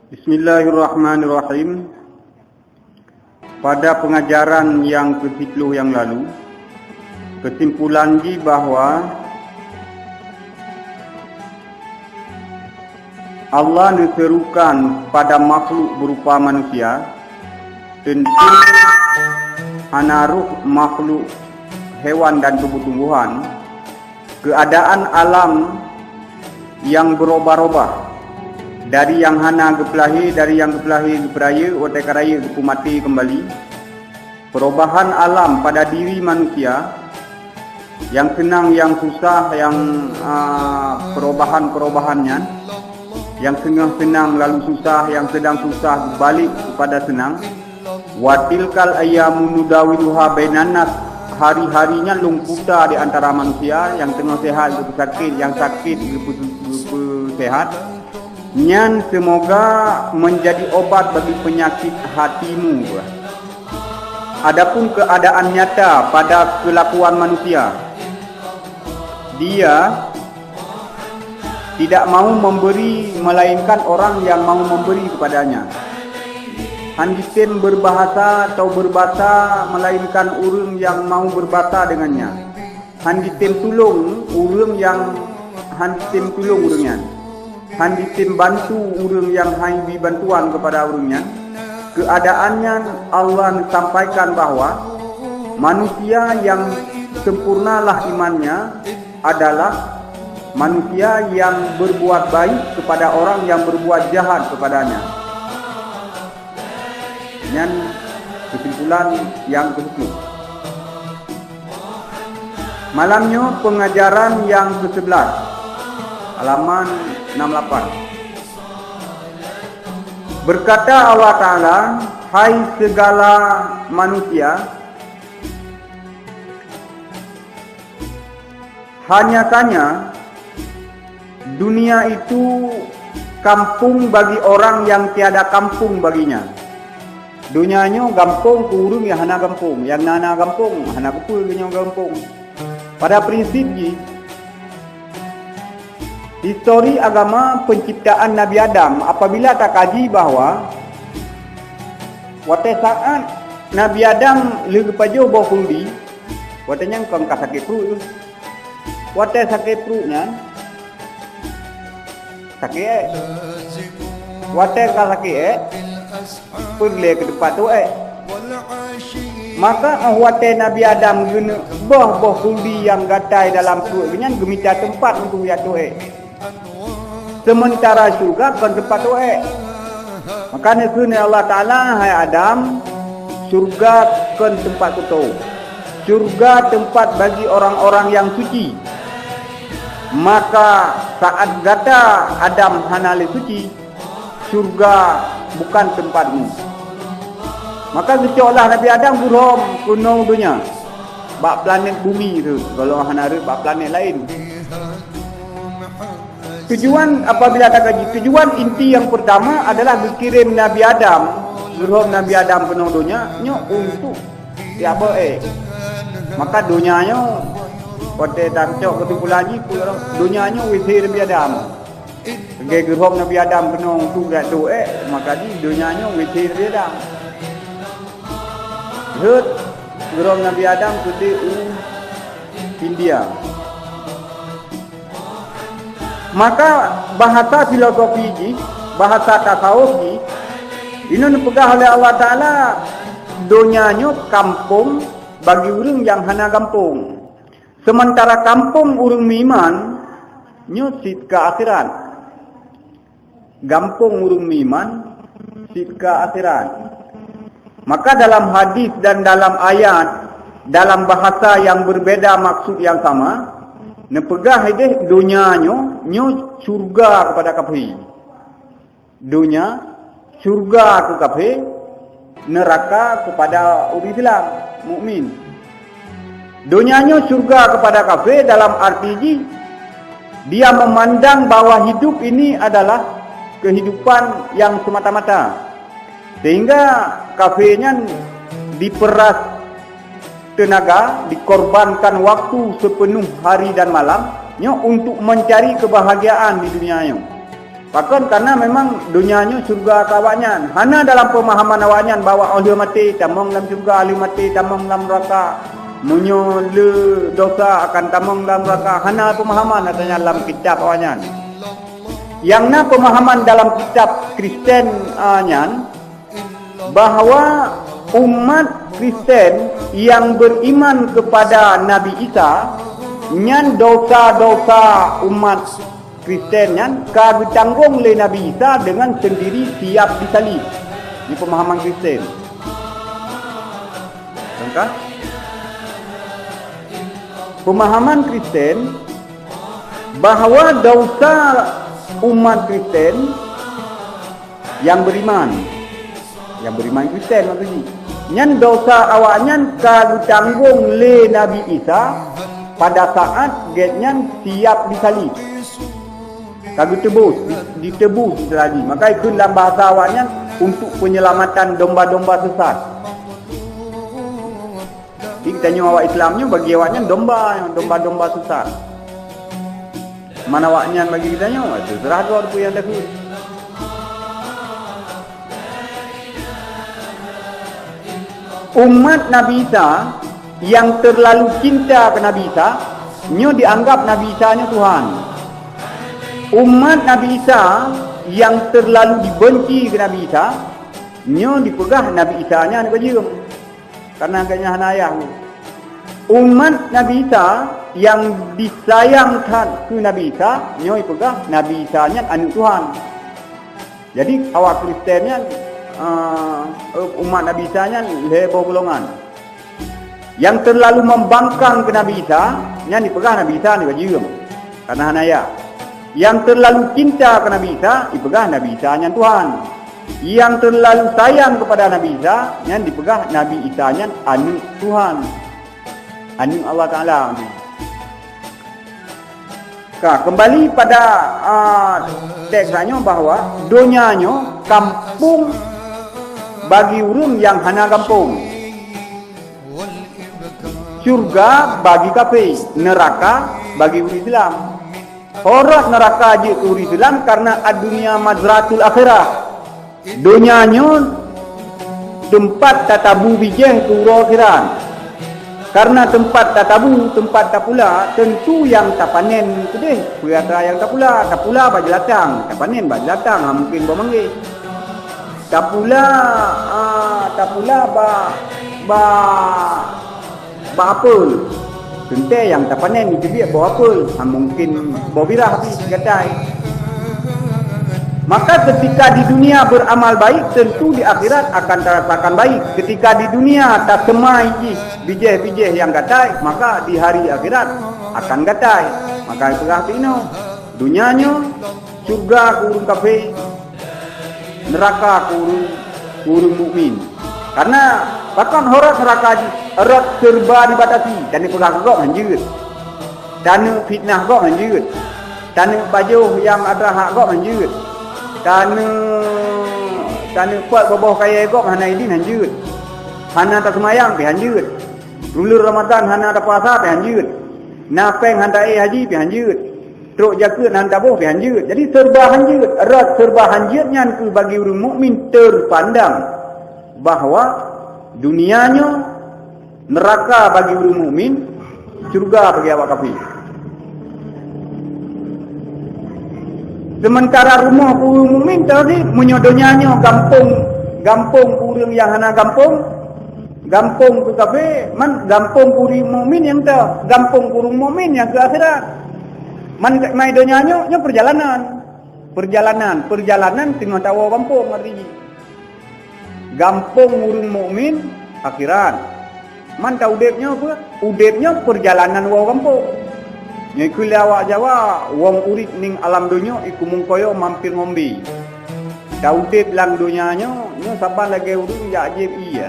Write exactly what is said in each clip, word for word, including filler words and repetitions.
Bismillahirrahmanirrahim. Pada pengajaran yang kesiplôh yang lalu, kesimpulan jih bahwa Allah neuserukan pada makhluk berupa manusia, tentu hana rôh makhluk hewan dan tumbuh-tumbuhan, keadaan alam yang berubah-ubah, dari yang hana geupeulahé, dari yang geupeulahé geupeurayeuk, watée ka rayeuk geupeumaté keumbali. Perubahan alam pada diri manusia, yang senang, yang susah, yang, ah, perubahan-perubahan nyan, yang teungoh senang lalu susah, yang sedang susah balik kepada senang. Wa tilkal ayyamu nudawiluha bainan nas, hari-hari nyan lôn puta di antara manusia, yang teungoh sehat geupeusakét, yang sakét geupeu-, geupeusehat. Nyan semoga menjadi obat bagi penyakit hatimu. Adapun keadaan nyata pada kelakuan manusia, dia tidak mau memberi melainkan orang yang mau memberi kepadanya. Han jitem berbahasa atau berbasa melainkan ureuëng yang mau berbasa dengannya. Han jitem tulông ureuëng nyang han jitem tulông ureuëng nyan. Han jitem bantu ureuëng nyang han jibri bantuan keupada ureuëng nyan. Keuadaan nyan Allah neusampaikan bahwa manusia nyang sempurnalah imannya adalah manusia nyang berbuat baik kepada orang yang berbuat jahat kepadanya. Nyan kesimpulan nyang keuseuplôh. Malam nyoe pengajaran nyang keuseubeulaih, halaman enam lapan. Berkata Allah Ta'ala, "Hai segala manusia, hanya saja dunia itu kampung bagi orang yang tiada kampung baginya." Donya nyoe gampông keu ureuëng nyang hana gampông, nyang na, na gampông, hana geupeue geuh nyoe gampông. Pada prinsip jih, histori agama penciptaan Nabi Adam, apabila takaji bahwa watée saát Nabi Adam lheueh geupajoh boh khuldi, watée nyan kon ka sakét pruet. Watée sakét pruet nyan, sakét ék. Watée ka sakét ék, peulée keu teumpat teuh ék. Maka óh watée Nabi Adam geuneuk boh-boh khuldi nyang gatai dalam pruet geuh nyan geumita teumpat untuk jak teuh ék. Seumeuntara syeuruga kon teumpat teuh ék. Maka neukheun lé Allah Ta'ala, "Hai Adam, syeuruga kon teumpat keu teuh. Syeuruga teumpat bagi orang-orang nyang suci. Maka saát gata Adam hana lé suci, syeuruga bukan tempatmu." Maka geucoklah Nabi Adam geurhom keunoe donya bak planet Bumi tu, gohlom hana rhot bak planet laén. Tujuan apabila takaji, tujuan inti yang pertama adalah geukirém Nabi Adam, geurhom Nabi Adam keunoe donya nyoe untuk jak boh ék. Maka donya nyoe, watée tacok keusimpulan jih, donya nyoe W C Nabi Adam. Lagée geurhom Nabi Adam keunoe untuk jak teuh ék, maka di donya nyoe W C Nabi Adam. Rhot geurhom Nabi Adam keudeh u India. Maka bahasa filosofi jih, bahasa tasawuf jih, inong neupeugah oleh Allah Ta'ala, donya nyoe kampông bagi ureuëng nyang hana gampông. Seumeuntara kampông ureuëng meuiman nyoe cit ka akhirat. Gampông ureuëng meuiman cit ka akhirat. Maka dalam hadis dan dalam ayat, dalam bahasa yang berbeda maksud yang sama, neupeugah ideh donya nyoe, nyoe syeuruga keupada kafé. Donya syeuruga keu kafé, neuraka keupada ureuëng Islam, mukmin. Donya nyoe syeuruga keupada kafé dalam arti jih, dia memandang bahwa hidup ini adalah kehidupan yang semata-mata. Sehingga kafé nyan diperas tenaga, dikorbankan waktu sepenuh hari dan malam nyoe untuk mencari kebahagiaan di dunia nyoe. Pakon? Karena memang donya nyoe syurga keu awaknyan. Hana dalam pemahaman awaknyan bahwa óh lheueh maté tamong lam syurga, lheueh maté tamong lam neraka. Meunyoe le dosa akan tamong lam neraka. Hana pemahaman katanya lam kitab awaknyan. Yang na pemahaman dalam kitab Kristen, ah, nyan, bahwa umat Kristen yang beriman kepada Nabi Isa, nyan dosa-dosa umat Kristen nyan ka geutanggong lé Nabi Isa dengan sendiri siap disalib. Ini pemahaman Kristen. Lengkap? Pemahaman Kristen bahwa dosa umat Kristen yang beriman, yang beriman Kristen maksud jih, nyan dosa awaknyan ka geutanggong lé Nabi Isa pada saat gobnyan siap disalib. Ka geutebus, di-, ditebus lagi. Maka ikheun lam bahasa awaknyan untuk penyelamatan domba-domba sesat. Jadi geutanyoe awak Islam nyoe bagi awaknyan domba, domba-domba sesat. Man awaknyan bagi geutanyoe, terserah droe peue nyang takheun. Umat Nabi Isa yang terlalu cinta ke Nabi Isa, nyoe dianggap Nabi Isa nyoe Tuhan. Umat Nabi Isa yang terlalu dibenci ke Nabi Isa, nyoe dipeugah Nabi Isa nyan aneuk bajeuem. Karena gobnyan hana ayah. Umat Nabi Isa yang disayang that keu Nabi Isa, nyoe dipeugah Nabi Isa nyan aneuk Tuhan. Jadi, awak Kristen nyan, eh, umat Nabi Isa nyan lhée boh golongan. Nyang terlalu membangkang keu Nabi Isa, nyan dipeugah Nabi Isa aneuk bajeuem, karena hana ayah. Nyang terlalu cinta keu Nabi Isa, dipeugah Nabi Isa nyan Tuhan. Nyang terlalu sayang kepada Nabi Isa, nyan dipeugah Nabi Isa nyan aneuk Tuhan, aneuk Allah Taala. Ka, kembali pada, ah, teks nyoe bahwa donya nyoe kampung bagi ureuëng nyang hana gampông. Syurga bagi kafé, neraka bagi ureuëng Islam. Horot neraka jeuet keu ureuëng Islam karena ad-dunya mazratul akhirah. Donya nyoe teumpat tatabu bijéh keu uroe akhirat. Karena teumpat tatabu, teumpat tapula, tentu nyang tapanen keudeh peue atra nyang tapula. Tapula bak jeulatang, tapanen bak jeulatang, hana mungken boh manggéh. Tapula, ah, tapula bak, bak Bak apel. Teuntée nyang tapanen jiteubiet boh apel, hana mungken boh birah pih gatai. Maka ketika di dunia beramal baik, tentu di akhirat akan tarasakan baik. Ketika di dunia taseumai jih bijéh-bijéh nyang gatai, maka di hari akhirat akan gatai. Maka itulah tinoe, donya nyoe syurga keu ureuëng kafé, neuraka keu ureuëng, keu ureuëng mukmin. Karena pakon horot neuraka jih, rot serba dibatasi, taneuk peugah keu gob hanjeuet, taneuk fitnah gob hanjeuet, taneuk pajoh nyang atra hak gob hanjeuet, taneuk, taneuk pot boh-boh kayée gob hana idin hanjeuet, hana taseumayang pih hanjeuet, buleuen Ramadhan hana tapuasa pih hanjeuet, na péng hana taék haji pih hanjeuet. Trok jakeuet hana taboh pih hanjeuet. Jadi serba hanjeuet. Rot serba hanjeuet nyan keuh bagi ureuëng mukmin teupandang bahwa dunia nyoe neuraka bagi ureuëng mukmin, syurga bagi awak kafé. Sementara rumoh keu ureuëng mukmin tadi, meunyoe donya nyoe gampông, gampông keu ureuëng nyang hana gampông, gampông keu kafé, man gampông keu ureuëng mukmin nyang ta, gampông keu ureuëng mukmin nyang keu akhirat. Man mai donya nyoe, nyoe perjalanan. Perjalanan, perjalanan teungoh tawoe gampông arti jih. Gampông ureuëng mukmin akhirat. Man ta udeb nyoe peue? Udeb nyoe perjalanan woe gampông. Nyoe keuh lé awak Jawa, wong urit ning alam donya iku mungkoyo mampir ngombe. Ta udeb lam donya nyoe, nyoe saban lagée ureuëng jak jieb ié.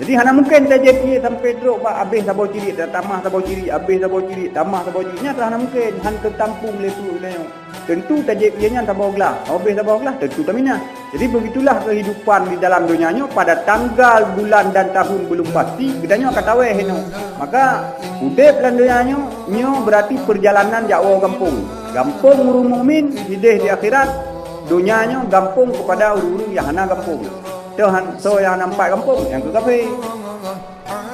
Jadi hana mungken tajép ié sampai trok bak abéh saboh ciriek, tatamah saboh ciriek, abéh saboh ciriek, tamah saboh ciriek. Nyan hana mungken, han teutampung lé pruet geutanyoe. Tentu tajép ié nyan saboh glah, abéh saboh glah tentu taminah. Jadi begitulah kehidupan di dalam donya nyoe, pada tanggal, bulan dan tahun belum pasti, geutanyoe akan tawéh inoe. Maka udeb lam donya nyoe, nyoe berarti perjalanan jak woe gampông. Gampông ureuëng mukmin, ideh di akhirat, Donya nyoe gampông keupada ureuëng-ureuëng nyang hana gampông. Toh han-, soe nyang hana meupat gampông? Nyang keu kafé.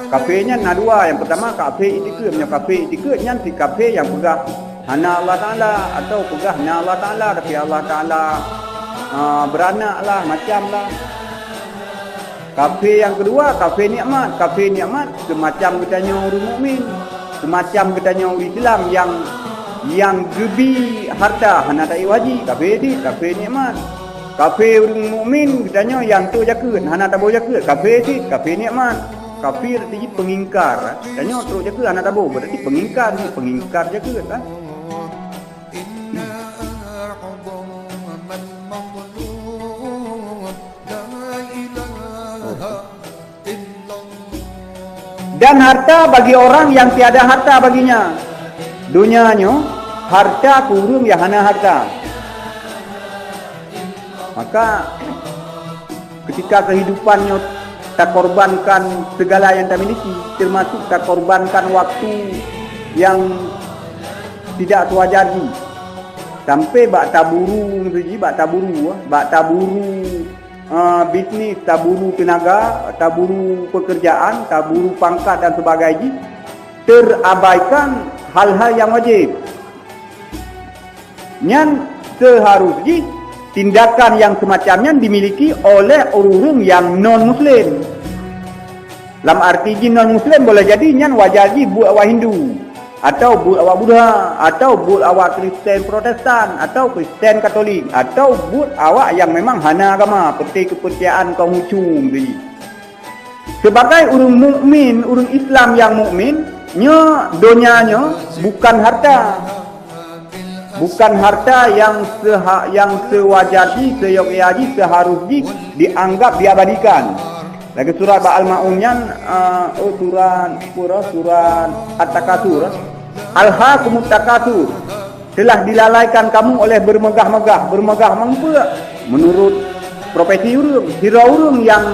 Kafé nyan na dua, nyang peutama kafé itikeuet. Meunyoe kafé itikeuet nyan si kafé nyang peugah hana Allah Taala, atawa peugah na Allah Taala, tapi Allah Taala, ah, beuranak lah, macam lah. Kafé nyang keudua, kafé nikmat. Kafé nikmat seumacam geutanyoe ureuëng mukmin, seumacam geutanyoe ureuëng Islam nyang, nyang geubi harta hana taék haji, kafé cit, kafé nikmat. Kafé ureuëng mukmin geutanyoe nyang trok jakeuet hana taboh jakeuet, kafé cit, kafé nikmat. Kafir arti jih peungingkar. Tanyoe trok jakeuet hana taboh, berarti peungingkar, peungingkar jakeuet kan. Dan harta bagi orang yang tiada harta baginya. Donya nyoe harta keu ureuëng nyang hana harta. Maka ketika kehidupan nyoe takorbankan segala yang tamiliki, termasuk takorbankan waktu yang tidak sewajar jih. Sampai bak taburu, maksud jih, bak taburu, bak taburu, ah, bisnis, taburu tenaga, taburu pekerjaan, taburu pangkat dan sebagainya, terabaikan hal-hal yang wajib. Nyan seharus jih tindakan yang semacam nyan dimiliki oleh ureuëng-ureuëng yang non muslim. Lam arti jih non muslim boleh jadi nyan wajar jih buet awak Hindu, atau buet awak Buddha, atau buet awak Kristen Protestan, atau Kristen Katolik, atau buet awak yang memang hana agama, peureuté keupeurcayaan kaum Hucu tadi. Sebagai ureuëng mukmin, ureuëng Islam nyang mukmin, nyoe donya nyoe bukan harta. Bukan harta yang seha-, yang sewajar jih, seyok ya jih, seharus jih dianggap diabadikan. Lagée surat bak Al-Maun nyan, eh, oh, surat, pura, surat At-Takatsur. Alhaakumut takatsur. Telah dilalaikan kamu oleh bermegah-megah. Bermegah meupeue? Menurut profesi ureuëng. Sidroe ureuëng yang,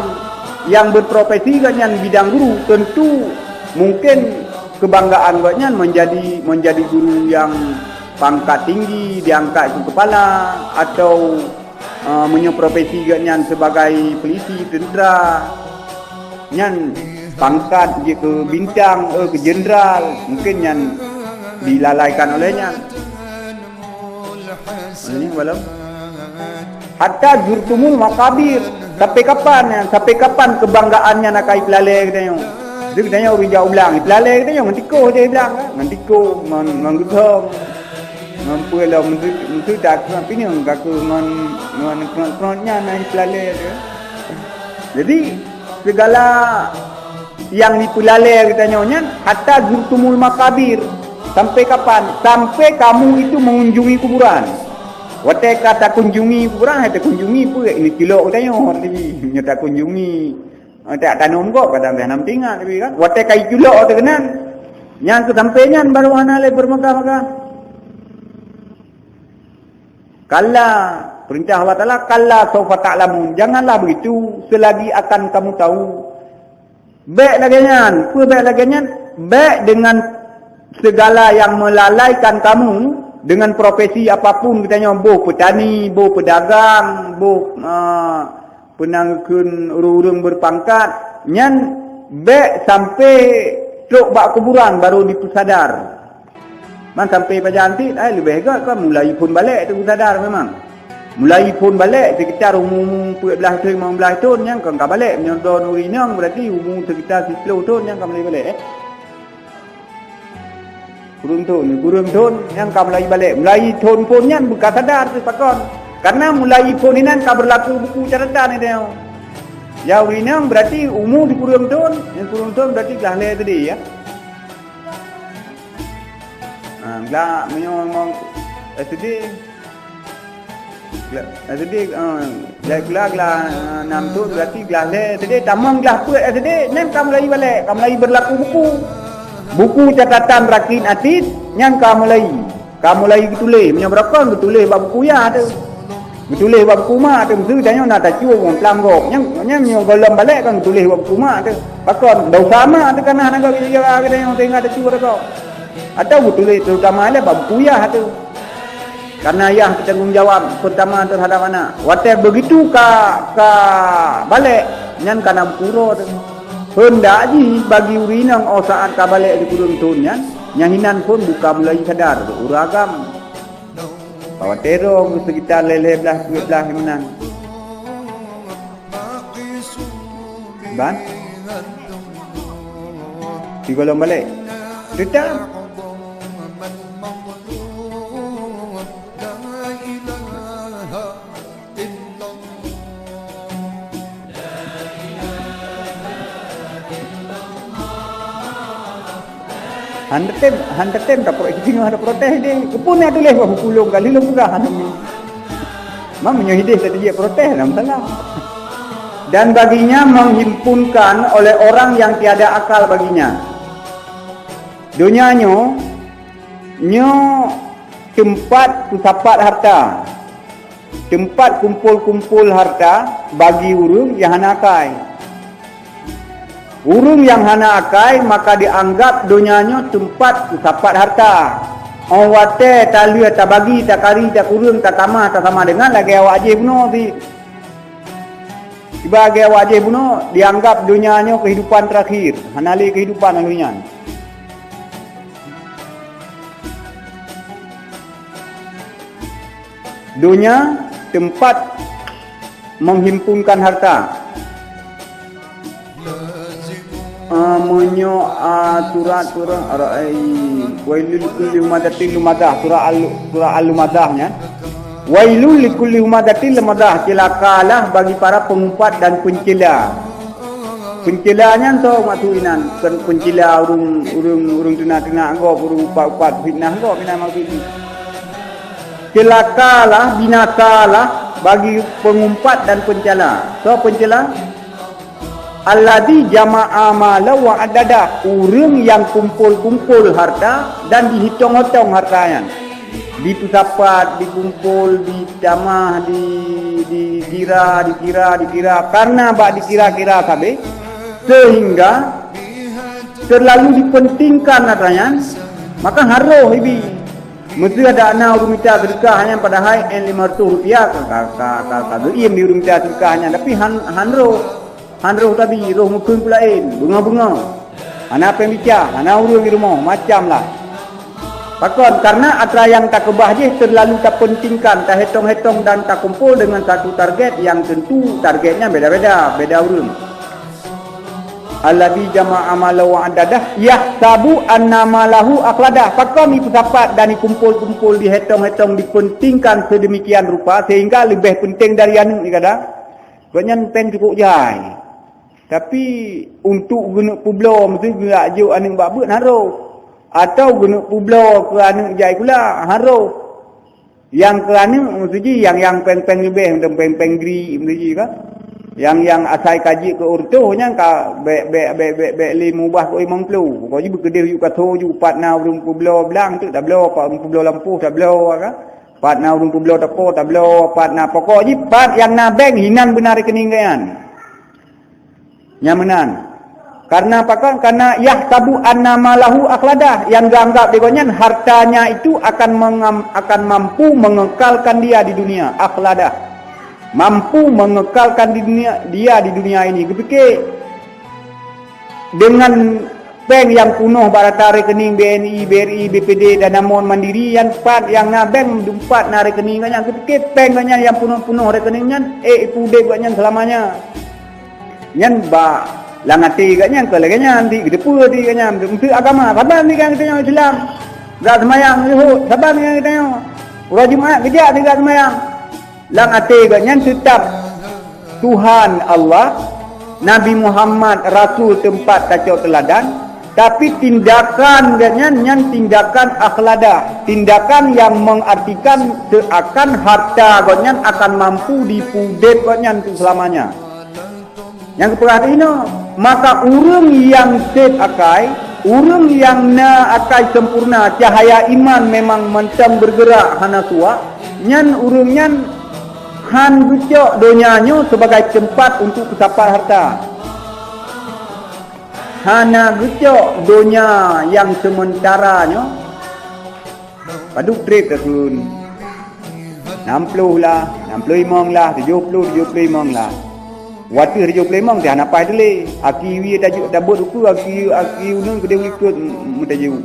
yang berprofesi gobnyan bidang guru, tentu mungkin kebanggaan gobnyan menjadi, menjadi guru yang pangkat tinggi, diangkat ke kepala, atau, eh, meunyoe profesi gobnyan sebagai polisi, tentera, nyan pangkat jih keu bintang, eh, keu jenderal, mungkin nyan dilalaikan oleh nyan. Ini malam. Hatta zurtumul maqabir. Sampai kapan nyan? Sampai kapan kebanggaan nyan akan ipeulalée geutanyoe? Jadi geutanyoe ureuëng jak u blang, ipeulalée geutanyoe ngon tikoh je i blang, kan? Ngon tikoh, ngon, ngon geuthong, ngon peue lom, meusu-, meusudak, ngon pineung, ka keuh ngon, ngon keurot-keurot nyan na ipeulalée tu. Jadi, segala nyang dipeulalée geutanyoe nyan, hatta zurtumul maqabir. Sampai kapan? Sampai kamu itu mengunjungi kuburan. Watée ka takunjungi kuburan, hai takunjungi peue? Ini tilok geutanyoe, arti jih. Nyoe takunjungi, eh, tak tanom gob, kadang dah nam tingat, tapi kan. Watée ka itulok teuh keunan. Nyang keu sampai nyan baru hana lé bermegah-megah. Kalla, perintah Allah Taala, "Kalla saufa ta'lamun." Janganlah begitu, selagi akan kamu tahu. Bék lagée nyan. Peue bék lagée nyan? Bék dengan segala yang melalaikan kamu, dengan profesi apapun geutanyoe, boh petani, boh pedagang, boh, ah, peunangkeun ureuëng-ureuëng berpangkat, nyan bék sampai trok bak kuburan baru dipeusadar. Man sampai pajan cit, ai leubeh gét kan mulai phon balek teuh sadar memang. Mulai phon balek sekitar umu-umu peuet blaih thon, limong blaih thon nyan kan ka balek. Meunyoe droeneuh ureuëng inong, berarti umu sekitar siplôh thon nyan ka mulai balek, eh. Kureueng thon, kureueng thon nyan ka mulai balek. Mulai thon phon nyan beuka sadar teuh pakon. Karena mulai phon inan ka berlaku buku catatan itu. Ya ureuëng inong berarti umu sikureueng thon, nyang kureueng thon berarti glah lhée tadi ya. Ha, glah meunyoe ngon S D, glah S D, ha, glah, glah, glah, ha, nam thon berarti glah lhée S D, tamong glah peuet S D, nyan ka mulai balek, ka mulai berlaku buku. Buku catatan Rakin Atid, nyan ka mulai, ka mulai geutuléh. Meunyoe beurakon geutuléh bak buku yah teuh. Geutuléh bak buku mak teuh, meuseu tanyoe na tacue ngon plang gob. Nyang, nyang nyoe gohlom balek kan geutuléh bak buku mak teuh. Pakon, dosa mak teuh kana hana gob jijak keu tanyoe sehingga tacue gob. Atau geutuléh terutama lé bak buku yah teuh. Karena ayah bertanggung jawab pertama terhadap anak. Watée begitu ka, ka balek, nyan kana beukuro teuh. Heundak jih bagi ureuëng inong óh saát ka balek sikureueng thon nyan, nyang hinan phon buka mulai sadar ureuëng agam. Bahwa terong sekitar lhée-lhée blaih, peuet blaih meunan. Ban? Sigohlom balek. Teutap. Han teutem, han teutem tapro-, singoh taprotes deh. Keupeue na tuléh bak buku lôn kali lôn peugah hana nyoe. Mam meunyoe hideh tadi dia protes, hana masalah. Dan baginya menghimpunkan oleh orang yang tiada akal baginya. Donya nyoe, nyoe teumpat peusapat harta. Teumpat kumpol-kumpol harta bagi ureuëng nyang hana akai. Ureuëng nyang hana akai maka dianggap donya nyoe teumpat peusapat harta. Óh watée talheueh tabagi, takari, takureueng, tatamah, tasama deungon lagée awak jih bunoe cit. Sibagai awak jih bunoe dianggap donya nyoe kehidupan terakhir, hana lé kehidupan lagée nyan. Donya teumpat menghimpunkan harta. Ah, meunyoe, ah, surat, surat, ara-, ai, wailul likulli humazatil lumazah, surah Al-, surah Al-Lumazah nyan. Wailul likulli humazatil lumazah, celakalah bagi para pengumpat dan pencela. Pencela nyan soe maksud inan? Kon pencela ureuëng, ureuëng, ureuëng teunak-teunak gob, ureuëng upat-upat fitnah gob inan maksud jih. Celakalah, binasalah bagi pengumpat dan pencela. Soe pencela? Alladzi jama'a malan wa addadah, ureuëng nyang kumpol-kumpol harta dan dihitong-hitong harta nyan. Dipeusapat, dikumpol, ditamah, di, dikira, dikira, dikira. Karena bak dikira-kira sabe, sehingga terlalu dipentingkan harta nyan, maka han roh ibi. Meuseuh adak na ureuëng mita seudeukah nyan padahai én lima reutôh rupiah ka, ka, ka, ka, ka geuiem di ureuëng mita seudeukah nyan, tapi han, han roh. Han roh tabi, roh meukeuen peulaén, beungoh-beungoh. Hana péng bica, hana ureuëng di rumoh, macam lah. Pakon? Karena atra nyang takeubah jih terlalu tapentingkan, tahétong-hétong dan takumpol dengan satu target yang tentu targetnya beda-beda, beda ureuëng. Alladzi jama'a malan wa addadah, yahsabu anna malahu akhladah. Pakon ipeusapat dan ikumpol-kumpol, dihétong-hétong, dipentingkan sedemikian rupa sehingga leubeh penting dari aneuëk jih kadang. Gobnyan péng cukup jai. Tapi untuk geuneuk peubloe, meusti geujak jok aneuëk bak beuet harôh. Atau geuneuk peubloe keu aneuëk jai sikula harôh. Nyang keu aneuëk meusti jih nyang, nyang péng-péng leubeh, macam péng-péng gri meusti jih kan. Nyang, nyang asai ka jeuet keu ureuëng tuha nyan ka bèk, bèk, bèk, bèk, bèk lé mubah keu limong ploh. Pokok jih beukeudeh yuk ka tho ju, pat na ureuëng peubloe blang tu tabloe, pat ureuëng peubloe lampôh tabloe kan. Pat na ureuëng peubloe toko tabloe, pat na, pokok jih pat nyang na bank hinan beuna rekening gobnyan. Nyan meunan. Karena pakon? Karena yahsabu anna malahu akhladah, yang dianggap di gobnyan hartanya itu akan mengam-, akan mampu mengekalkan dia di dunia, akhladah. Mampu mengekalkan di dunia, dia di dunia ini. Geupike dengan péng nyang punoh bak data rekening B N I, B R I, B P D, Danamon, Mandiri, nyan pat nyang na bank dumpat na rekening gobnyan. Geupike péng gobnyan nyang punoh-punoh rekening nyan, eh, ipeudeb gobnyan seulamanya. Nyan bak lam até gobnyan kon lagée nyan, di geuteupeue di gobnyan. Untuk agama, saban di gobnyan geutanyoe Islam. Gak seumayang Yahud, saban di gobnyan geutanyoe. Uroe Jumat geujak di gak seumayang. Lam até gobnyan teutap Tuhan Allah, Nabi Muhammad Rasul teumpat tacok teuladan, tapi tindakan gobnyan nyan tindakan akhladah, tindakan yang mengartikan seakan harta gobnyan akan mampu dipeudeb gobnyan untuk selamanya. Nyang geupeugah teuh inoe, maka ureuëng nyang seb akai, ureuëng nyang na akai sempurna, cahaya iman memang mantong bergerak hana suwak, nyan ureuëng nyan han geucok donya nyoe sebagai tempat untuk peusapat harta. Hana geucok donya nyang sementara nyoe padub treb takheun. Nam ploh lah, nam ploh limong lah, tujoh ploh, tujoh ploh limong lah. Watèe tujoh ploh limong teuh hana paih teulé. Aki wie tajok tabot ukeue, aki, aki uneun keudeh likot meutajok.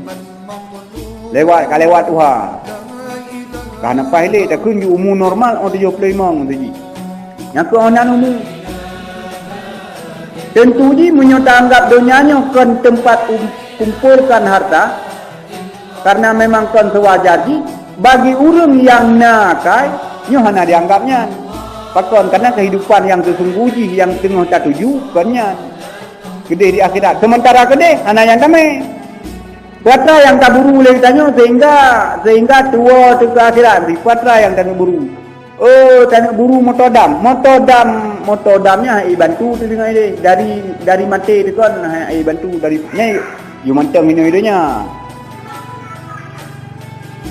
Lewat, ka lewat tuha. Ka hana paih lé, takheun ju umu normal 'oh tujoh ploh limong tu jih. Nyang keu 'oh nan umu. Tentu jih meunyoe taanggap donya nyoe kon teumpat um, kumpolkan harta, karena memang kon seuwajar jih, bagi ureuëng nyang na akai, nyoe hana dianggap nyan. Pakon? Karena kehidupan nyang seusungguh jih nyang teungoh tatuju kon nyan. Keudeh di akhirat. Sementara keudeh hana nyang tamé. Peue atra nyang taburu lé geutanyoe sehingga, sehingga tuwoe teuka akhirat, peue atra nyang taneuk buru. Oh, taneuk buru moto dam. Moto dam, moto dam nyan han ék bantu teuh deungon idéh. Dari, dari maté teuh kon han ék bantu dari nyoe. Yue mantong hinoe donya.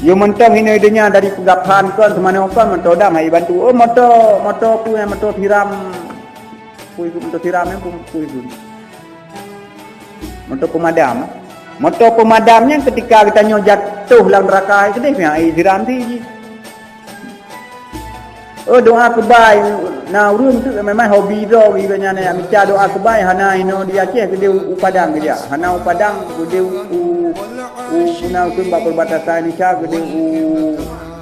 Yue mantong hinoe donya dari peugah phan kon, seumanoe kon, moto dam han ék bantu. Oh, moto, moto peue, moto siram. Peue ikut moto siram nyan, peue, peue ikut. Moto pemadam. Moto pemadam nyan ketika geutanyoe jatoh lam neuraka, keudeh pih han ék siram ti jih. Oh, doa keubai. Na ureuëng tu memang hobi droe geuh nyan, ya, mita doa keubai, hana inoe di Aceh keudeh u Padang geujak. Hana u Padang keudeh u, u, u puna useuen bak perbatasan Indonesia keudeh u,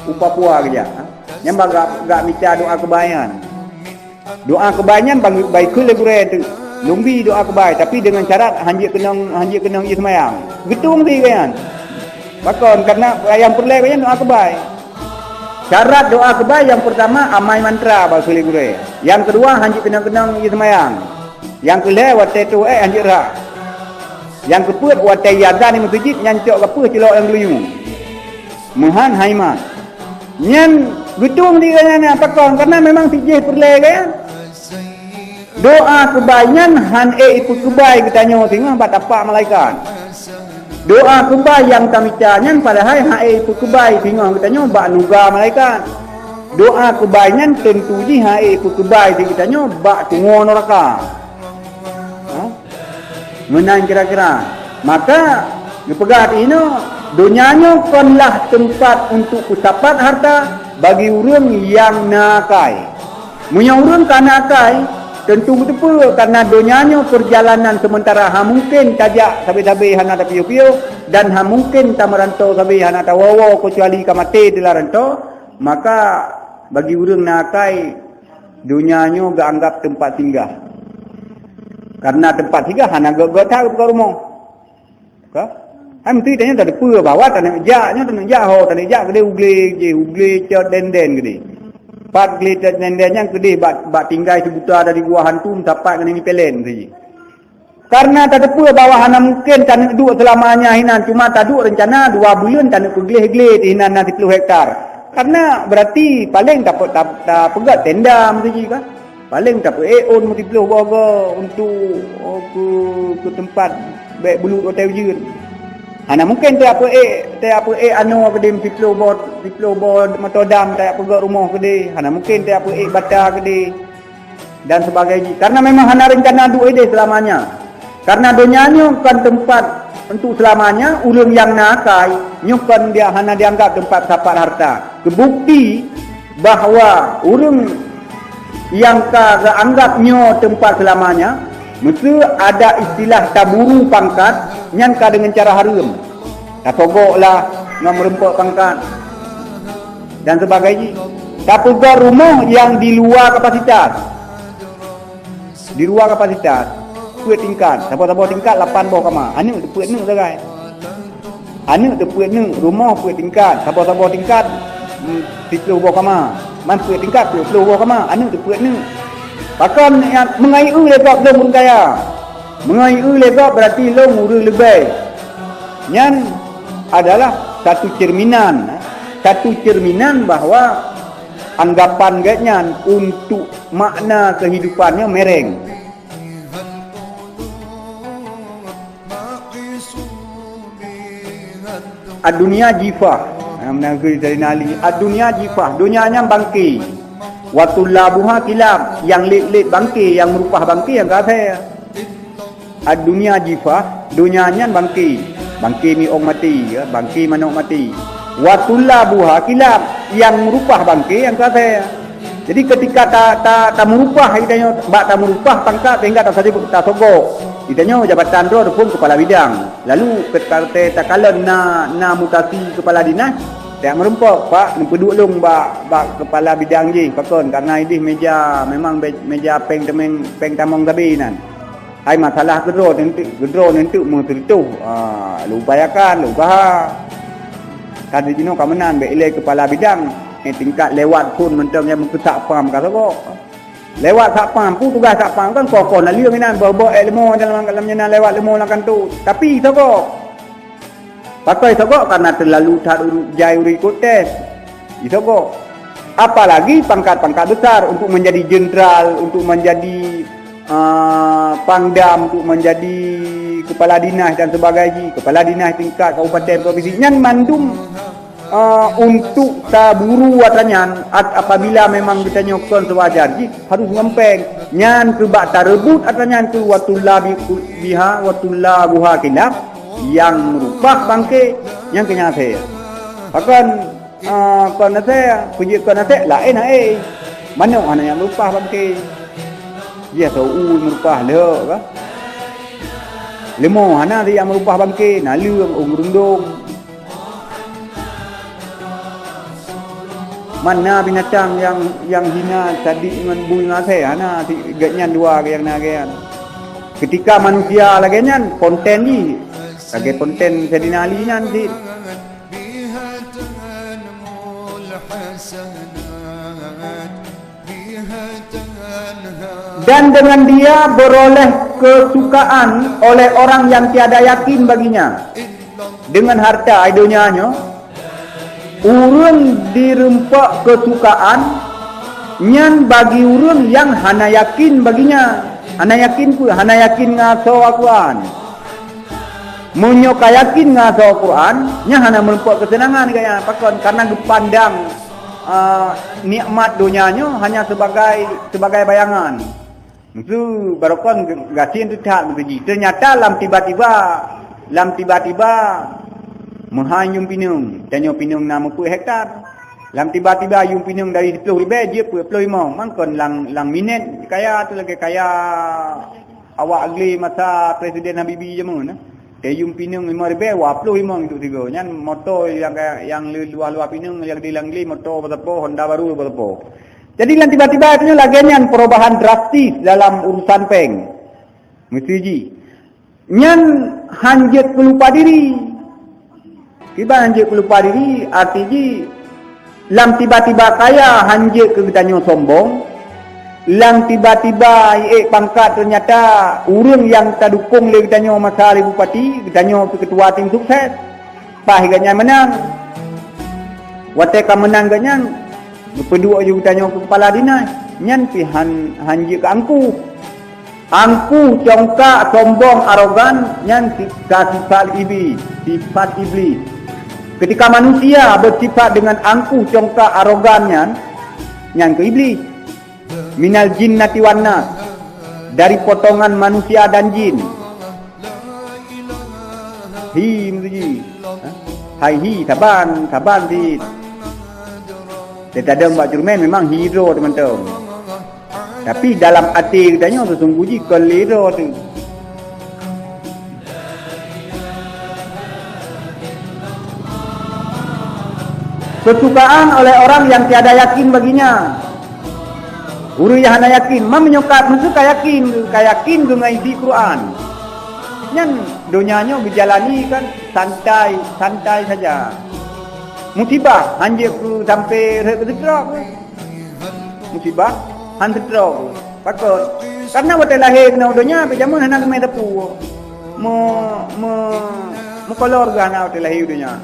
u Papua geujak. Nyan bak gak, gak mita doa keubai nyan. Doa keubai nyan bang, baikheun lé gurée teuh. Lôn bi doa keubai, tapi deungon syarat han jeuet keunong, han jeuet keunong jih seumayang. Geutueng di geuh nyan. Pakon? Karena nyang peureulée geuh nyan doa keubai. Syarat doa keubai nyang peurtama amai mantra baikheun lé gurée. Nyang keudua han jeuet keunong-keunong jih seumayang. Nyang keulhée watée troh ék han jeuet rhah. Nyang keupeuet watée azan di meuseujid nyan cok gapeue cilok lam geulinyueng. Meuhan haiman. Nyan geutueng di geuh nyan pakon, karena memang sijih peureulée geuh nyan. Doa keubai nyan han ék ipeukeubai geutanyoe singoh bak tapak malaikat. Doa keubai nyang tamita nyan padahai han ék ipeukeubai singoh geutanyoe bak nuga malaikat. Doa keubai nyan tentu jih han ék ipeukeubai di geutanyoe bak tungoe neuraka. Ha? Meunan kira-kira. Maka, geupeugah di inoe, donya nyoe konlah teumpat untuk peusapat harta bagi ureuëng nyang na akai. Meunyoe ureuëng ka na akai, tentu geuteupeue, karena donya nyoe peurjalanan seumeuntara, han mungken tajak sabe-sabe hana tapiôh-piôh, dan han mungken tameuranto sabe hana tawoe-woe keucuali ka maté dilam ranto, maka bagi ureuëng na akai, donya nyoe geuanggap teumpat singgah. Karena teumpat singgah hana gét-gét that geupeugah rumoh. Ka? Hai meusti tanyoe tateupeue bahwa taneuk jak nyoe, taneuk jak ho, taneuk jak keudeh u glé jih, u glé cot denden keudeh. Pat glé cot denden nyan keudeh bak, bak tinggai sibuta dari gua hantu meusapat ngon P L N saji. Karena tateupeue bahwa hana mungken taneuk duek seulamanya hinan, cuma taduek reuncana dua buleuen taneuk peugleh-gleh di hinan na siploh hektar. Karena berarti paleng tape-, ta-, tapeugét tenda meusaji ka. Paleng tapeuék ôn meusiploh boh goe untuk, oh, keu, keu teumpat bék bulut watée ujeuen. Hana mungken tapeuék, tapeuék anoe keudeh meusiploh boh, siploh boh moto dam, tapeugét rumoh keudeh. Hana mungken tapeuék bata keudeh. Dan sebagainya. Karena memang hana reuncana duek ideh seulamanya. Karena donya nyoe kon teumpat untuk seulamanya, ureuëng nyang na akai, nyoe kon dia hana dianggap teumpat sapat harta. Teubukti bahwa ureuëng nyang ka geuanggap nyoe teumpat seulamanya, meuseu ada istilah taburu pangkat, nyan ka deungon cara hareuem. Tasogok lah ngon meureumpok pangkat dan sebagainya. Tapeugah rumoh nyang di luwa kapasitas. Di luwa kapasitas, peuet tingkat, saboh-saboh tingkat lapan boh kama. Aneuk teupeuet neuk sagai. Aneuk teupeuet neuk, rumoh peuet tingkat, saboh-saboh tingkat, mm, siploh boh kama. Man peuet tingkat, peuet ploh boh kama. Aneuk teupeuet neuk. Pakon nyang meungai eu lé gob lôn ureuëng kaya. Meungai eu lé gob berarti lôn ureuëng leubeh. Nyan adalah satu cerminan, satu cerminan bahwa anggapan gét nyan untuk makna kehidupan nyoe mereng. Ad-dunya jifah. Ha, meunan geukheun Saidina Ali. Ad-dunya jifah. Donya nyan bangke. Wa tullabuha kilab. Nyang lét-lét bangke, nyang meurupah bangke nyang kafé. Ad-dunya jifah. Donya nyan bangke. Bangke miong maté, ya. Bangke manok maté. Wa tullabuha kilab, nyang meurupah bangke nyang keu asèe. Jadi, keutika ta, ta, tameurupah, geutanyoe bak tameurupah pangkat sehingga tasabe-, tasogok. Geutanyoe jabatan droe phon kepala bidang. Lalu keutika takalon na, na mutasi kepala dinas, tajak meurumpok, "Pak, neupeuduek lôn bak, bak kepala bidang jih, pakon? Karena ideh meja, memang be-, meja péng tamong, péng tamong sabe nyan." Hai masalah keudroe neunteuk, keudroe neunteuk meuteuritoh, ah, lôn upayakan, lôn usaha. Ka di jinoe ka meunan, bèk ilèe kepala bidang, eh, tingkat lewat phon mantong nyang meukeu satpam ka sogok. Lewat satpam, peue tugaih satpam kan koh-koh naleueng inan, boh-boh èk leumo dalam, dalam nyan lewat leumo lam kantô. Tapi sogok. Pakon sogok? Karena terlalu that uru-, jai ureueng ikot tes. Disogok. Apalagi pangkat-pangkat besar untuk menjadi jenderal, untuk menjadi, ah, pangdam, untuk menjadi kepala dinas dan sebagainya, kepala dinas tingkat kabupaten, provinsi, nyan mandum, ah, untuk taburu atra nyan, at-, apabila memang geutanyoe kon seuwajar jih, harus ngon péng. Nyan keu bak tareubot atra nyan keu wa tullabi-, biha wa tullabuha kilab, nyang meurupah bangke, nyang keu nyan asèe. Pakon, ah, kon asèe, peujeuet kon asèe, laén hai. Manok hana nyang meurupah bangke. Jih asai u meurupah lheueh ka. Leumo hana nyang meurupah bangke, naleueng, ôn rundong. Mana binatang nyang, nyang hina sadik ngon bui ngon asèe, hana si-, gobnyan dua nyang na gobnyan. Keutika manusia lagèe nyan, konten jih, lagèe konten Saidina Ali nyan cit. Dan dengan dia beroleh kesukaan oleh orang yang tiada yakin baginya. Dengan harta, ai donya nyoe, ureueng dirumpok kesukaan nyan bagi ureueng nyang hana yakin baginya. Hana yakin peue? Hana yakin ngon asoe Al-Quran. Meunyoe ka yakin ngon asoe Al-Quran, nyan hana meurumpok keuseunangan gaya. Pakon? Karena geupandang, ah, nikmat donya nyoe hanya sebagai, sebagai bayangan. Meuseu barokon gasien teutat meuseu jih. Ternyata lam tiba-tiba, lam tiba-tiba meuhai yum pineung, tanyoe pineung na meupeuet hektar. Lam tiba-tiba yum pineung dari siplôh ribèe jeuet peuet plôh limong, mangkon lam, lam minét kaya tu lagèe kaya awak glé masa Presiden Habibie jameun, eh. Tayum pineung limong ribèe, dua plôh limong untuk sigoe. Nyan moto nyang, nyang luwa-luwa pineung, nyang di lam glé, moto beusapo, Honda baru beusapo. Jadi, lam tiba-tiba itu lagèe nyan perubahan drastis dalam urusan péng. Meusti jih. Nyan han jeuet keu lupa diri. Kiban han jeuet keu lupa diri, arti jih, lam tiba-tiba kaya han jeuet keu geutanyoe sombong, lam tiba-tiba ék pangkat ternyata ureueng nyang tadukong lé geutanyoe masa lé bupati, geutanyoe keu ketua tim sukses. Paih gobnyan meunang. Watèe ka meunang gobnyan, geupeuduek ju geutanyoe keu kepala dinas, nyan pih han, han jeuet keu angkuh. Angkuh, congkak, sombong, arogan, nyan si-, ka sifat iblis, sifat iblis. Ketika manusia bersifat dengan angkuh, congkak, arogan nyan, nyan keu iblis. Minal jinnati wan nas, dari potongan manusia dan jin. Hi, meutuji. Ha? Hai hi, saban, saban sit. Teuntadong bak ceureumen memang hi droe teumantong. Tapi dalam até geutanyoe seusunggoh jih kon lé droe teuh. Kesukaan oleh orang yang tiada yakin baginya. Ureueng nyang hana yakin, ma meunyoe ka, meuseu ka yakin, ka yakin geuh ngon isi Quran. Nyan donya nyoe geujalani kan santai, santai saja. Musibah, han jeuet keu sampai rhot keu stroke. Musibah, han stroke. Pakon? Karena watèe lahé keunoe donya, pih jameun hana geumé teupeu. Me-, me-, meukolor geuh hana watèe lahé donya.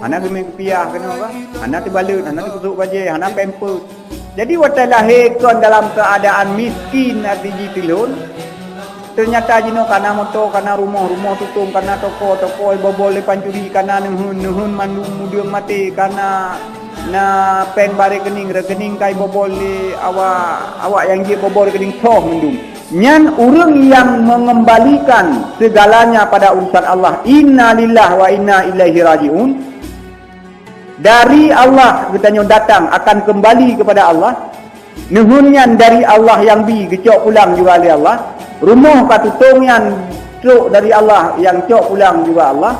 Hana geumé kupiah keunoe ka, hana teubaleuet, hana teupeusok bajèe, hana pampers. Jadi watèe lahé kon dalam keuadaan miskin, arti jih teulon, ternyata jinoe kana moto, kana rumoh, rumoh tutong, kana toko, toko ibobol lé pancuri, kana neuheun, neuheun mandum mudeueng maté, kana na péng bak rekening, rekening ka ibobol lé awak, awak nyang jeuet bobol rekening soh mandum. Nyan ureuëng nyang mengembalikan segalanya pada urusan Allah. Inna lillahi wa inna ilaihi raji'un. Dari Allah geutanyoe datang, akan kembali kepada Allah. Neuheun nyan dari Allah nyang bi, geucok pulang juga lé Allah. Rumoh ka tutong nyan trok dari Allah, nyang cok pulang juga Allah.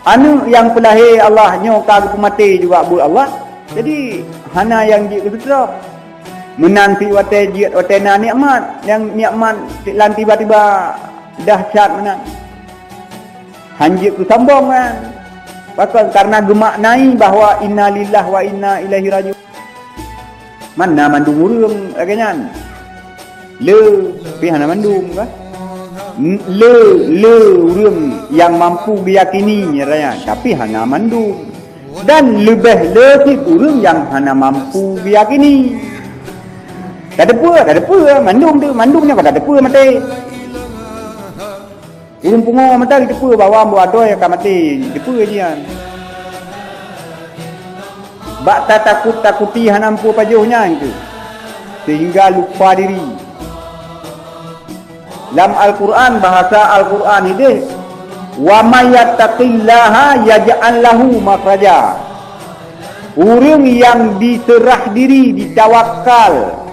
Aneuëk nyang peulahé Allah, nyoe ka geupeumaté juga buet Allah. Jadi, hana nyang jeuet keu seutroh. Meunan cit watée jeuet, watée na nikmat, nyang nikmat lam tiba-tiba dahsyat meunan. Hanjeuet keu sambong kan. Pakon? Karena geumaknai bahwa inna lillahi wa inna ilaihi raji'un. Man na mandum ureuëng lagée nyan. Le, tapi hana mandum kan. N-, le, le ureuëng nyang mampu geuyakini raya, tapi hana mandum. Dan leubeh le cit ureuëng nyang hana mampu geuyakini. Tateupeue, tateupeue, mandum tu, mandum nyoe ka tateupeue maté. Ureuëng pungo mantong jiteupeue bahwa ambo adoe ka maté, jiteupeue jian. Bak tatakut-takuti hana meupeue pajoh nyan keuh, sehingga lupa diri. Lam Al-Quran, bahasa Al-Quran ideh, "Wa may yattaqillaha yaj'al lahu makhraja." Ureuëng nyang diseurah diri, ditawakal,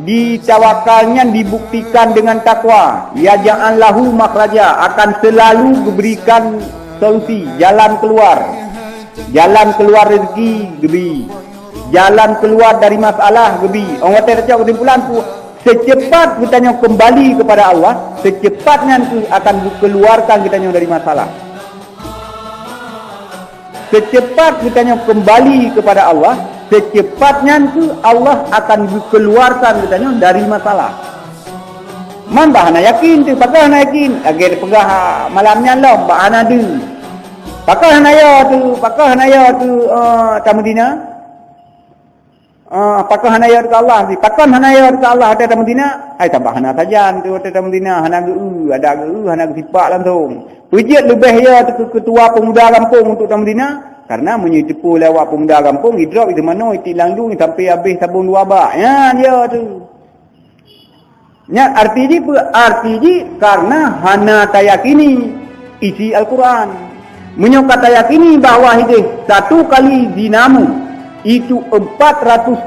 ditawakal nyan dibuktikan dengan takwa, yaj'al lahu makhraja, akan selalu geuberikan solusi, jalan keluar. Jalan keluar rezeki geubri. Jalan keluar dari masalah geubri. Orang watée tacok kesimpulan pu, secepat geutanyoe kembali kepada Allah, secepat nyan keuh akan geukeuluarkan geutanyoe dari masalah. Secepat geutanyoe kembali kepada Allah, secepat nyan keuh Allah akan geukeuluarkan geutanyoe dari masalah. Man bah hana yakin tu, pakon hana yakin? Lagée teupeugah malam nyan lom, bah hana deuh. Pakon hana yo tu, pakon hana yo tu, eh, tameudina? Ah, pakon hana yo teuka Allah? Pakon hana yo teuka Allah watée tameudina? Ai, sabab hana sajan tu watée tameudina, hana geu-eu, adak geu-eu, hana geusipak langsung. Peujeuet leubeh yo teuka ketua pemuda gampông untuk tameudina, karena meunyoe teupeu lé awak pemuda gampông, idrop, iteumanoe, itilang dueng sampai habéh sabon dua bak. Nyan yo tu. Nyan arti jih peue? Arti jih karena hana tayakini isi Al-Quran. Meunyoe ka tayakini bahwa hideh satu kali zinamu itu empat ratus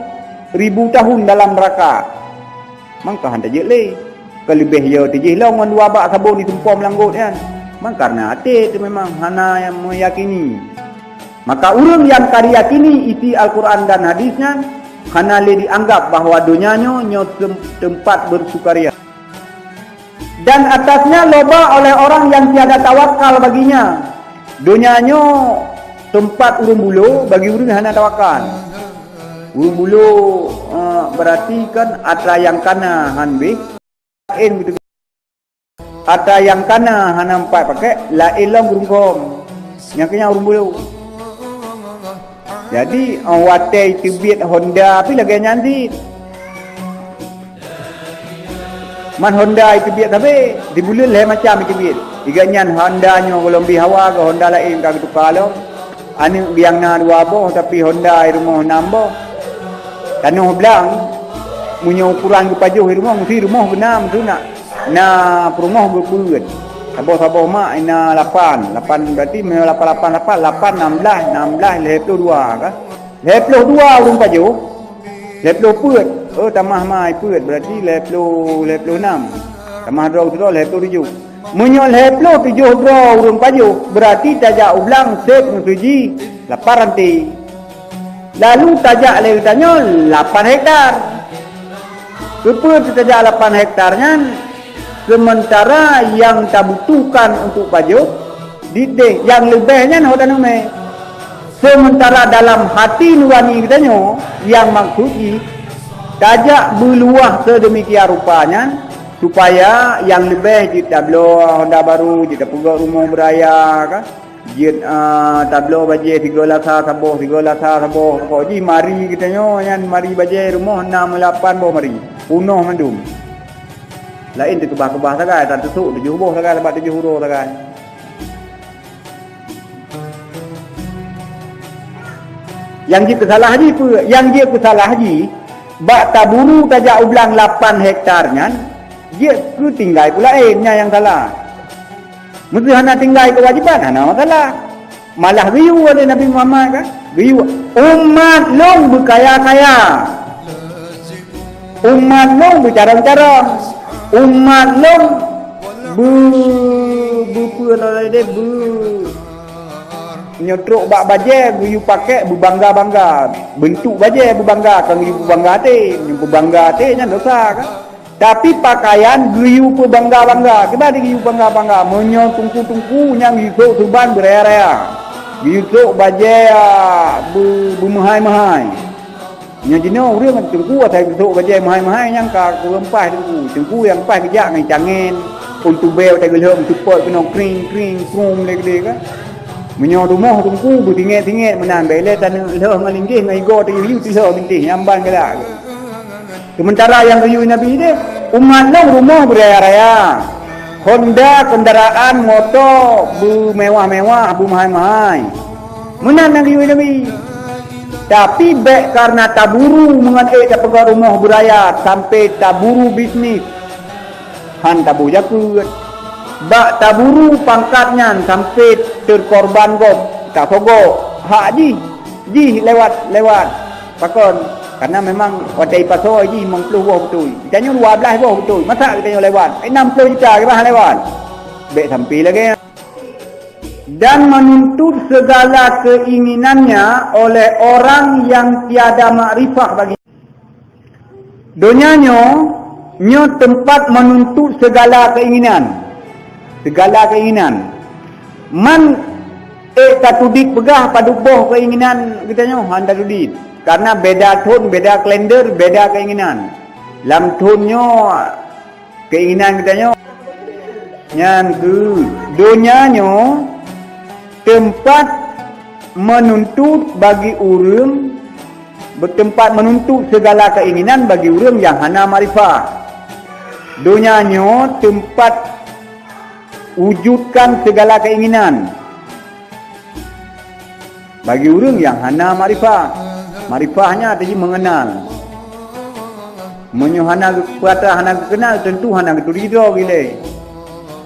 ribu tahun dalam neraka, mangka hana jeuet lé. Keuleubeh yo tijih lom ngon dua bak sabon disumpom lam got nyan. Mang karena até tu memang hana nyang meyakini. Maka ureuëng nyang ka jiyakini isi Al-Quran dan hadis nyan, hana lé jianggab bahwa donya nyoe, nyoe tem-, teumpat beusukaria. Dan atasnya loba oleh orang yang tiada tawakal baginya. Donya nyoe teumpat ureuëng bulo bagi ureuëng hana tawakal. Ureuëng bulo, eh, berarti kan atra nyang kana han béh. Laén beutôi. Atra nyang kana hana meupat pakai, laén lom geurungkong. Nyang keu nyan ureuëng bulo. Jadi, 'oh watée teubiet Honda pih lagée nyan cit. Man Honda teubiet sabe, di buleuen lhée macam teubiet. Iga nyan Honda nyoe gohlom bi hawa, keu Honda laén ka geutuka lom. Aneuëk biang na dua boh, tapi Honda i rumoh nam boh. Tanoh blang, meunyoe ukuran geupajoh i rumoh, meusti rumoh beunam tu na, na peurumoh geupeuet. Saboh-saboh mak na lapan. Lapan berarti meunyoe lapan, lapan, lapan, lapan, enam belas, enam belas, lhée ploh dua kan? Lhée ploh dua ureuëng pajoh, lhée ploh peuet. Oh, tamah mai peuet, berarti lhée ploh, lhée ploh nam. Tamah droe keudroe, lhée ploh tujoh. Meunyoe lhée ploh tujoh droe ureuëng pajoh, berarti tajak u blang sép meusuji lapan ranté. Lalu tajak lé geutanyoe lapan hektar. Keupeue tajak lapan hektar nyan? Sementara nyang tabutuhkan untuk pajoh, dideh nyang leubeh nyan ho taneumé. Sementara dalam hati nurani geutanyoe, nyang maksud jih, tajak beuluwah sedemikian rupa nyan, supaya nyang leubeh jeuet tabloe honda barô, jeuet tapeugöt rumoh beuraya, kan? Jeuet, ah, tabloe bajée sigoe lasa saboh, sigoe lasa saboh. Pokok jih mari geutanyoe nyan, mari bajée rumoh nam lapan boh mari. Punoh mandum. Laén teukeubah-keubah sagai, tan teusok tujoh boh sagai, sabab tujoh uroe sagai. Nyang jeuet keu salah jih peue? Nyang jeuet keu salah jih, bak taburu tajak u blang lapan hektar nyan, Jeuet keu tinggai peulaén, nyan nyang salah. Meuseuh hana tinggai keuwajéban, hana masalah. Malah geuyue lé Nabi Muhammad kan? Geuyue, "Umat lôn beukaya-kaya. Umat lôn beucarông-carông. Umat lôn beu-, beupeue lagée beu-, nyoe trok bak bajée geuyue pakék beubangga-bangga. Beuntuk bajée beubangga, kon geuyue beubangga até. Nyoe beubangga até nyan dosa kan?" Tapi pakaian geuyue peubangga-bangga. Kiban geuyue bangga-bangga? Meunyoe teungku-teungku nyang geuyue sôk suban beuraya-raya, geuyue sôk bajée, a, beu-, beumeuhai-meuhai. Nyoe jinoe ureuëng teungku asai geusôk bajée meuhai-meuhai nyang ka kureueng paih teungku. Teungku nyang paih geujak ngon cangén, ôn tubée watée geulheueng seupôt keunoe kring, kring, krum lé keudeh kan. Meunyoe rumoh teungku beutingét-tingét meunan, bèk lé taneuk lheueh ngon linggih ngon igoe teuh, yue teuh lheueh linggih nyang ban galak. Seumeuntara nyang geuyue Nabi deh, umat lôn rumoh beuraya-raya, honda, kendaraan, moto beumewah-mewah, beumahai-mahai. Meunan nyang geuyue Nabi. Tapi bèk kareuna taburu meungon ék tapeugöt rumoh beuraya sampai taburu bisnis, han taboh jakeuet. Bak taburu pangkat nyan sampai teukorban gob, tasogok hak jih. Jih lewat, lewat. Pakon? Karena memang watée ipasoe jih limong ploh boh beutôi. Geutanyoe dua blaih boh beutôi. Masa geutanyoe lewat? Enam ploh juta keu bah lewat. Bèk sampai lagée nyan. Dan menuntut segala keinginannya oleh orang yang tiada makrifah bagi. Donya nyoe, nyoe teumpat menuntut segala keinginan. Segala keinginan. Man ék tatudit peugah padub boh keinginan geutanyoe, han tatudit. Karena beda thon, beda kalender, beda keinginan. Lam thon nyoe keinginan geutanyoe. Nyan keuh, donya nyoe teumpat menuntut bagi ureuëng, teumpat menuntut segala keinginan bagi ureuëng nyang hana makrifah. Donya nyoe teumpat wujudkan segala keinginan bagi ureuëng nyang hana makrifah. Makrifah nyan arti jih mengenal. Meunyoe hana geu-, peue atra hana geukeunal, tentu hana geuturi droe gilée.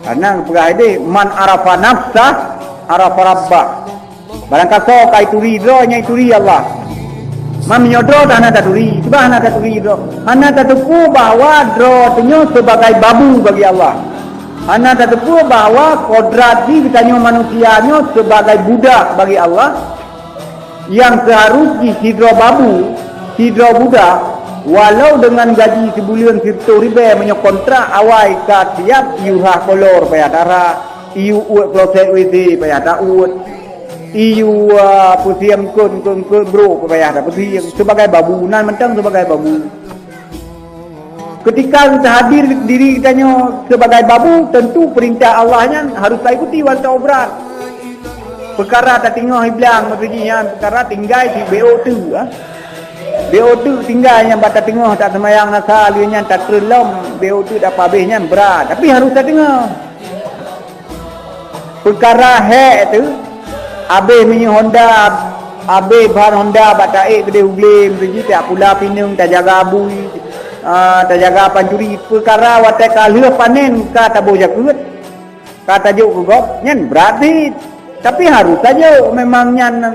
Karena geupeugah deh, "Man arafa nafsah, arafa rabbah." Barang kasoe ka ituri droe, nyan ituri Allah. Man meunyoe droe hana taturi, sebab hana taturi droe. Hana tateupeue bahwa droe tanyoe sebagai babu bagi Allah. Hana tateupeue bahwa kodrat jih geutanyoe manusia nyoe sebagai budak bagi Allah. Nyang seuharus jih sidroe babu, sidroe budak, walau deungon gaji sibuleuen sireutôh ribée meunyoe kontrak awai ka siab, iyue hah kolor payah tara, iyue uet kloset W C payah tauet, iyue, a, peusieng eungkot, eungkot, eungkot brok payah tapeusieng. Sebagai babu, nan mantong sebagai babu. Ketika geuhadir diri geutanyoe sebagai babu, tentu perintah Allah nyan harus taikuti, watée obrat. Peukara tateungoh iblang, maksud jih nyan peukara tinggai di B O teuk, ah. B O teuk tinggai nyan bak tateungoh, tak seumayang nasa, lheueh nyan tatreun lom, B O teuk dapah abéh nyan brat, tapi harus tateungoh. Peukara hék teuh, abéh minyeuk honda, abéh bahan honda bak taék keudeh u glé, meuseuti tajak pula pineung, tajaga bui, a, tajaga pancuri. Peukara watée ka lheueh panen ka taboh jakeuet, ka tajok keu gob, nyan brat cit. Tapi harôh tajok, memang nyan